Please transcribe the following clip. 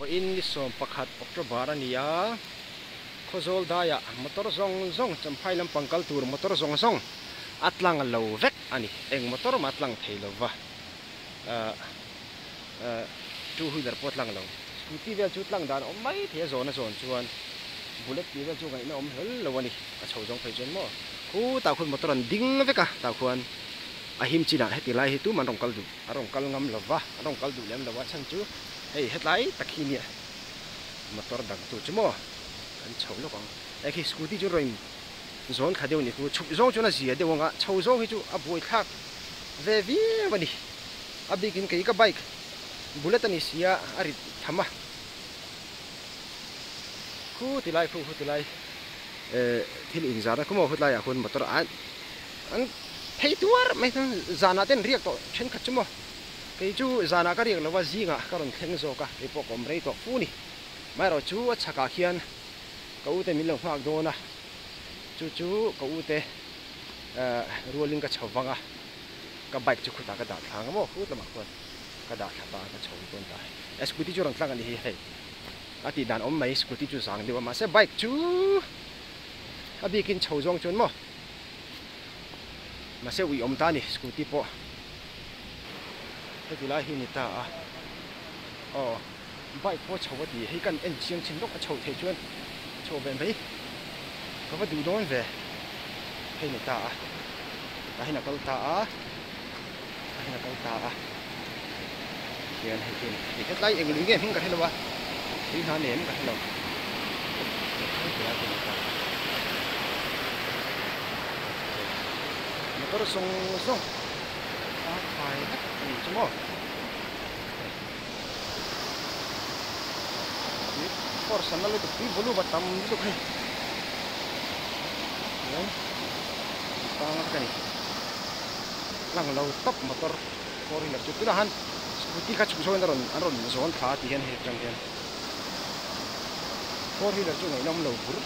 Vawiin ni 11 October a ni a, Khawzawl daiah motor zawng zawng Champhai lampang kal tur motor zawng zawng a tlang lo vek a ni. Eng motor mah a tlang thei lo va, two wheeler pawh a tlang lo. Scooty vel chu tlang dan a awm mai thei a, zawn a zawn chuan bullet tih vel chu ngaihna awm hlawl lo a ni. A chho zawng phei chuan maw khutah khuan motor an ding vek a, tah khuan a him chinah heti lai hi tumah an rawn kal duh a rawn kal ngam lo va, an rawn kal duh lem lo a chhan chu hei hetlai tak hi nia motor dang tu chu maw kan chho lawk ang. Hei khi scooty chu rawn zawn thla deuh a ni khu chhuk zawng chuan a zia deuh ang a, chho zawng hi chu a buaithlak ve viau a ni. A bikin kei ka bike bullet a ni sia a rit tham a, khu ti lai khu khu ti lai eh thil inzarna khu maw khutlaiah khuan motor an an phei tuar mai chuan zanah te an riak tawh thenkhat chu maw kei chu zanah ka riak lova zingah ka rawn thleng zawk a kei pawh ka awm rei tawh fu ni amaherawh chu a chhakah khian ka ute min lo nghak dawn a chu chu ka ute eh rualin ka chho vang a ka bike chu khutah ka dah thla ang maw khut lamah khuan ka dah thla ta a ka chho dawn ta a scooty chu rawn tlang a ni hi hei a tih dan awm mai scooty chu zang deuh a mahse bike chu a bikin chho zawng chuan maw mahse ui awm ta a ni scooty pawh heti lai hi a ni ta a aw bike pawh chho a ti hei kan en chiang chin lawk a chho theih chuan chho ve mai ka va duh dawn ve hei ni ta a tah hian a kal ta a tah hian a kal ta a hian hei hi hei hetlai eng lui nge hming ka hrelo a tui hna nem ka hrelo heti lai hi a ni ta a motor zawng zawng a fai vek a ni chu maw. Force an la lutuk tui volume a tam lutuk hei hian tang vek a ni lang lo tawp motor four wheeler chu tunah han scooty kha chhuk zawngin a rawn an rawn zawn thla a ti hian hei atang hian four wheeler chu ngaihnawm lo bur.